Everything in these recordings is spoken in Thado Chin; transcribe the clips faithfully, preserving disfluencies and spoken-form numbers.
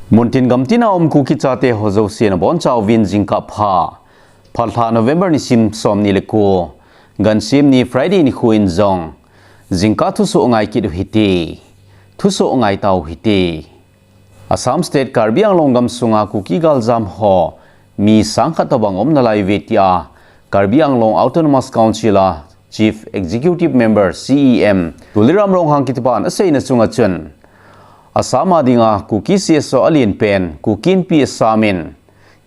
Muntin gamtina um Kuki chate ho jouse nabonchauvin jingkah pha. Phalbi lha November nisim somni le ko, gansim ni Friday nikho in jong jingkah thusoh ngai kit uhite. Thusoh ngai tau hite. Assam State Karbi Anglong gamsunga Kuki galjam ho mi sangkhat tobang um nalaiuve tia Karbi Anglong Autonomous Council a Chief Executive Member, C E M, Tuliram Ronghang kitipan aseina chunga chun, Assam a dinga Kuki C S O alen pen Kuki Inpi Assam in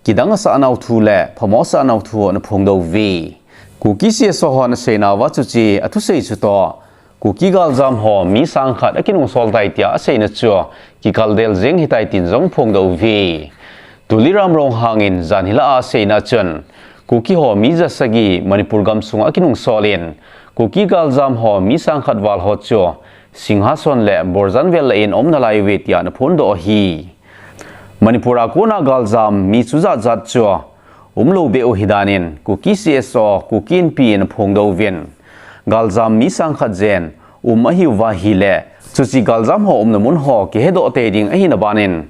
kidang asah nau thu le phamo asah nau thu ana phongdoh uve. Kuki C S O hon aseinauva chuche athusei chutoh Kuki galjam ho mi sangkhat akinungsol tai tia aseina chu kikaldel jeng hitai tin jong phongdoh uve. Tuliram Ronghang in janhi lah a aseina chun, Kuki ho mi jasagi Manipur gamsunga akinungsol in, Kuki galjam ho mi sangkhat val ho chu Singhason le Borjan vel lah in um nalaiuve tia ana phongdoh ahi. Manipur a kona galjam mi chujat jat chu umlou beh u hidan in Kuki C S O, Kuki Inpi in aphongdoh uvin, galjam mi sangkhat jen um ahiuva ahile, chuche galjam ho umna mun ho kihedoh tei ding ahina ban in,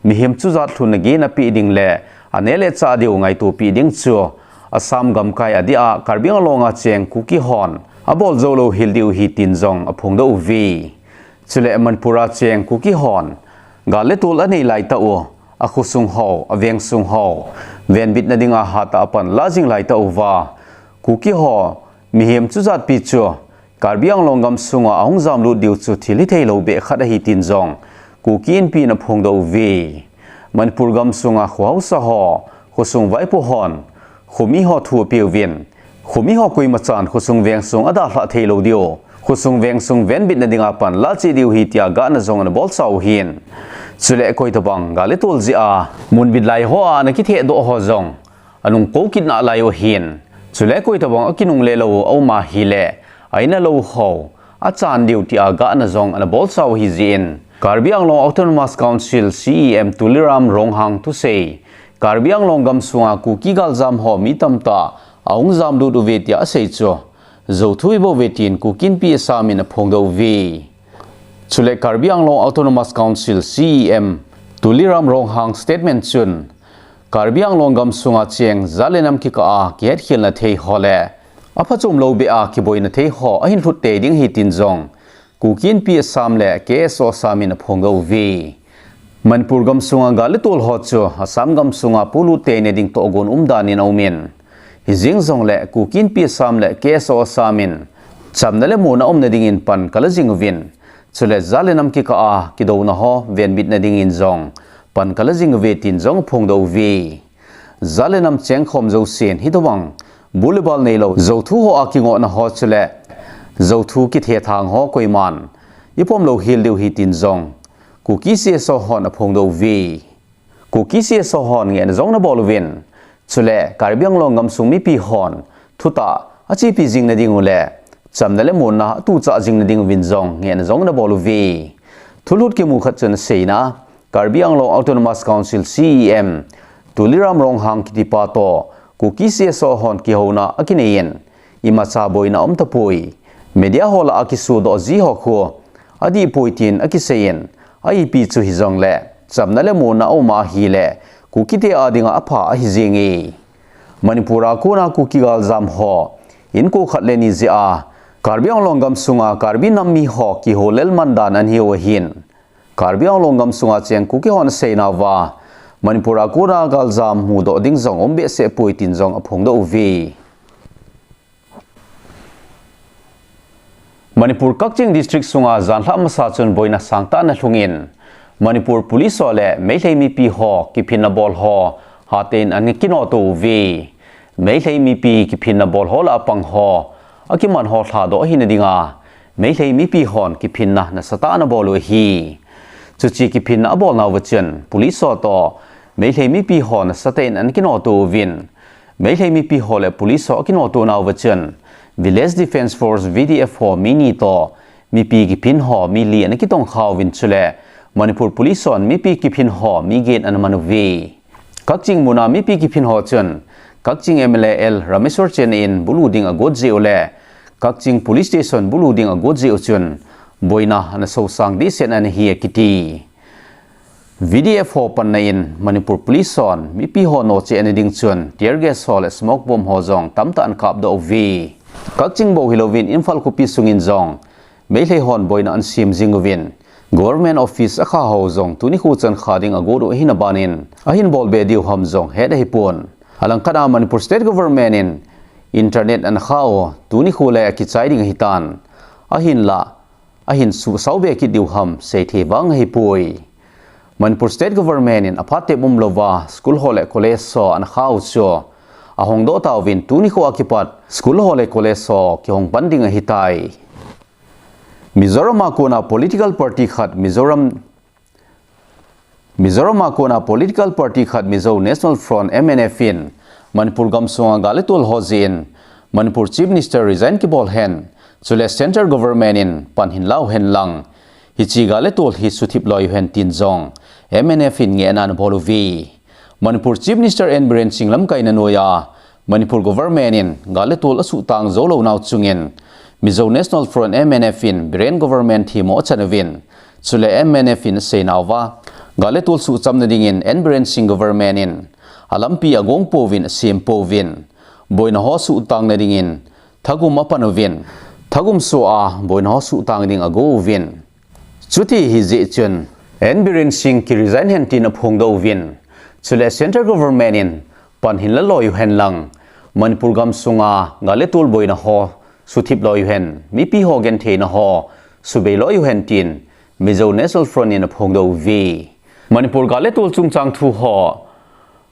mihem chujat lhunna gei napeh ding le aneh le chah diu ngaitopeh ding chu Assam gamkai a dia Karbi Anglong a cheng Kuki hon abol jou lou hel diu ahi tin jong aphongdoh uve. Chule Manipur a cheng Kuki hon gal le tol anei laitah u, akhosung ho, avengsung ho venbitna dinga hatah a panla jing laitah uva, Kuki ho mihem chujatpi chu Karbi Anglong gamsunga ahung jamlut diu chu thil hithei lou beh khat ahi tin jong Kuki Inpi in aphongdoh uve. Manipur gamsunga khohaosa ho, khosung vaipo hon khomi ho thu apeuvin, khomi ho koimachan khosung vengsung adalhah thei lou diu, khosung vengsung venbitna dinga panla cheh diu ahi tia gahna jong ana bolchauhin, chule koitobang gal le tol jeh a mun bit lai hoa ana kithehdoh ho jong anung kou kit nalai uhin, chule koitobang akinungle lou aum ahile, a-in alou ho achan diu tia gahna jong ana bolchau ahi jeh in, Karbi Anglong Autonomous Council C E M Tuliram Ronghang thusei, Karbi Anglong gamsunga Kuki galjam ho mi tamtah ahung jamlut uve tia asei chu jouthu ahibouve tin Kuki Inpi Assam in aphongdoh uve. Chule Karbi Anglong Autonomous Council C E M Tuliram Ronghang statement chun, Karbi Anglong gamsunga cheng jat le nam kikah a kihetkhelna thei ho le aphachom lou beh a kiboina thei ho ahin lhut tei ding ahi tin jong Kuki Inpi Assam le K S O Assam in aphongdoh uve. Manipur gamsunga gal le tol ho chu Assam gamsunga polut teina ding tohgon umdan in aumin, hijeng jongle Kuki Inpi Assam le K S O Assam in chamna le monna umna dingin pan kala jing uvin, chule jat le nam kikah a kidouna ho venbitna dingin jong pan kala jing uve tin jong aphongdoh uve. Jat le nam chengkhom jousen hitobang bu le bal neilou jouthu hoa kingohna ho chule jouthu kithethang ho koiman ipom lou hel diu ahi tin jong Kuki C S O hon aphongdoh uve. Kuki C S O hon ngehna jong ana bol uvin, chule Karbi Anglong gamsung mipi hon thutah achepi jing nading u le chamna le monna atuchah jing nading uvin jong ngehna jong ana bol uve. Thulhut kimu khat chun aseina, Karbi Anglong Autonomous Council C E M Tuliram Ronghang kitipa toh Kuki C S O hon kihouna akinei in, imacha boina aum tapoi. Media ho lah a kisodoh ji ho khu adih poi tin akisei in, a ipi chu hijongle chamna le monna aum ahile Kukite a dinga apha ahi jenge. Manipur a kona Kuki galjam ho inko khat le ni jeh a Karbi Anglong gamsunga Karbi nam mi ho kiholel man dan ana hiu ahin, Karbi Anglong gamsunga cheng Kuki hon aseinauva, Manipur a kona galjam mudoh ding jong um behseh poi tin jong aphongdoh uve. Manipur Kakching District sunga janlhah masa chun boina sangtah ana lhungin, Manipur Police ho le Meitei mipi ho kiphinna bol ho hatah in ana kinoto uve. Meitei mipi kiphinna bol ho lah a pang ho akiman ho lhadoh ahina dinga, Meitei mipi hon kiphinna nasatah ana bol u ahi. Chuche kiphinna abolnauva chun, police ho toh Meitei mipi ho nasatah in ana kinoto uvin, Meitei mipi ho le police ho akinotonauva chun, Village Defence Force, V D F ho mi ni toh mipi kiphin ho mi li ana kitongkha uvin chule, Manipur Police hon mipi kiphin ho mi get ana man uve. Kakching muna mipi kiphin ho chun, Kakching M L A L Rameswar Chenna in bulu ding agot jeh u le, Kakching Police Station bulu ding agot jeh u chun, boina ana sosang dehset ana hi akiti. V D F ho panna in Manipur Police hon mipi ho nohcheh na ding chun tear gas ho le smoke bomb ho jong tamtah ana kapdoh uve. Kakching bou hilouvin Imphal khopi sungin jong Meitei hon boina ana sem jing uvin, Government Office akha ho jong tuni kho chan kha ding agot u ahin abanin, ahin bolbe diu ham jong het ahipon. Alangkhat a Manipur State Government in internet ana kha u, tuni kho le akichai ding ahitan. Ahinlah, ahin suhsao be kit diu ham seithei vang ahipoi. Manipur State Government in aphat tep umlouva school ho le college ho ana kha u chu ahongdoh tauvin, tuni kho a kipat school ho le college ho kihong pan ding ahitai. Mizoram a kona political party khat Mizoram Mizoram a kona political party khat Mizo National Front, M N F, in Manipur gamsunga gal le tol ho jeh in Manipur Chief Minister resign kibol hen, chule Central Government in pan hin lau hen lang, hiche gal le tol hi suthip loi uhen tin jong M N F in ngehna ana bol uve. Manipur Chief Minister N Biren Singh lamkaina noiya Manipur Government in gal le tol asuhtang jou lou nau chungin Mizo National Front, M N F, in Biren Government themmo achan uvin, chule M N F in aseinauva gal le tol suhchamna dingin N Biren Singh Government in alampi agong pouvin, asem pouvin, boina ho suhtang na dingin thagum apan uvin, thagum soh a boina ho suhtang ding ago uvin. Chuti ahi jeh chun N Biren Singh kiresign hen tin aphongdoh uvin, chule Central Government in pan hin la loi uhen lang, Manipur gamsunga gal le tol boina ho suthip loi uhen, mipi ho gentheina ho subei loi uhen tin Mizo National Front in aphongdoh uve. Manipur gal le tol chungchang thu ho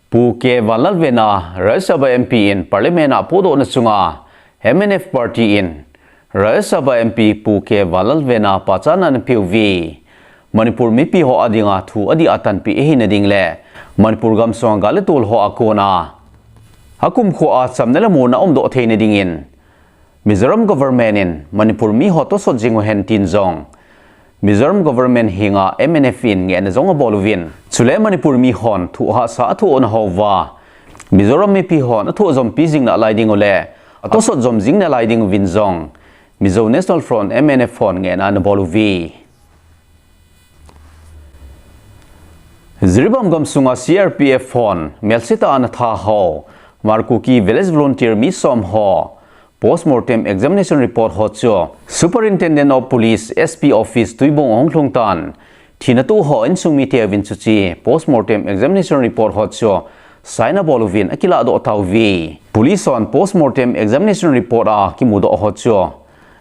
Pu K Vanlalvena, Rajya Sabha M P in Parliament a apodohna chunga M N F party in Rajya Sabha M P Pu K Vanlalvena pachatna ana peuve. Manipur mipi ho adinga thu adih a tanpeh ahina ding le Manipur gamsunga gal le tol ho a kona akumkho a chamna le muonna umdoh theina dingin Mizoram Government in Manipur mi ho tosot jing uhen tin jong Mizoram Government henga M N F in ngehna jong abol uvin, chule Manipur mi hon thu hahsa athoh nau houva Mizoram mipi hon athoh jompi jing nalai ding u le atosot jom jing nalai ding uvin jong Mizo National Front, M N F, hon ngehna ana bol uve. Jiribam gamsunga C R P F hon melsetah a ana that hou Markuki Village Volunteer mi som ho postmortem examination report ho chu Superintendent of Police, S P, Office Tuibong ahung lhung tan, thina toh ho insung mite uvin chuche postmortem examination report ho chu sign abol uvin akilahdoh tauve. Police hon postmortem examination report a kimudoh ho chu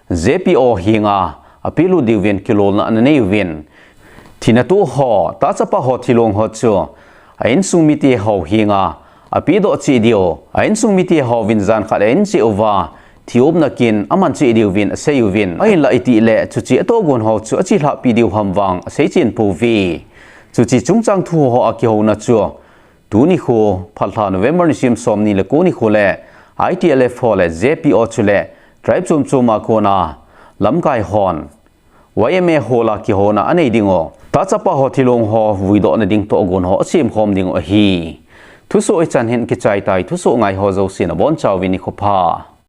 J P O henga apehlut diuvin kilolna ana nei uvin, thina toh ho, tahchapa ho thilong ho chu a insung mite ho henga apehdoh cheh diu, a insung mite hovin jan khat a ahin cheh uva thi upna kin aman cheh diuvin asei uvin, ahinlah itile chuche atohgon ho chu achelhahpi diu ham vang asei chen pouve. Chuche chungchang thu ho a kihouna chu tuni kho, phatlha November nisim somni le ko nikho le I T L F ho le J P O chule tribe chom chom a kona lamkai hon Y M A hall a kihouna anei ding u, tahchapa ho thilong ho vuidohna ding tohgon ho asemkhom ding u ahi. Thusoh hichan hin kichai tai, thusoh ngai ho jousen abonchauvin nikho pha.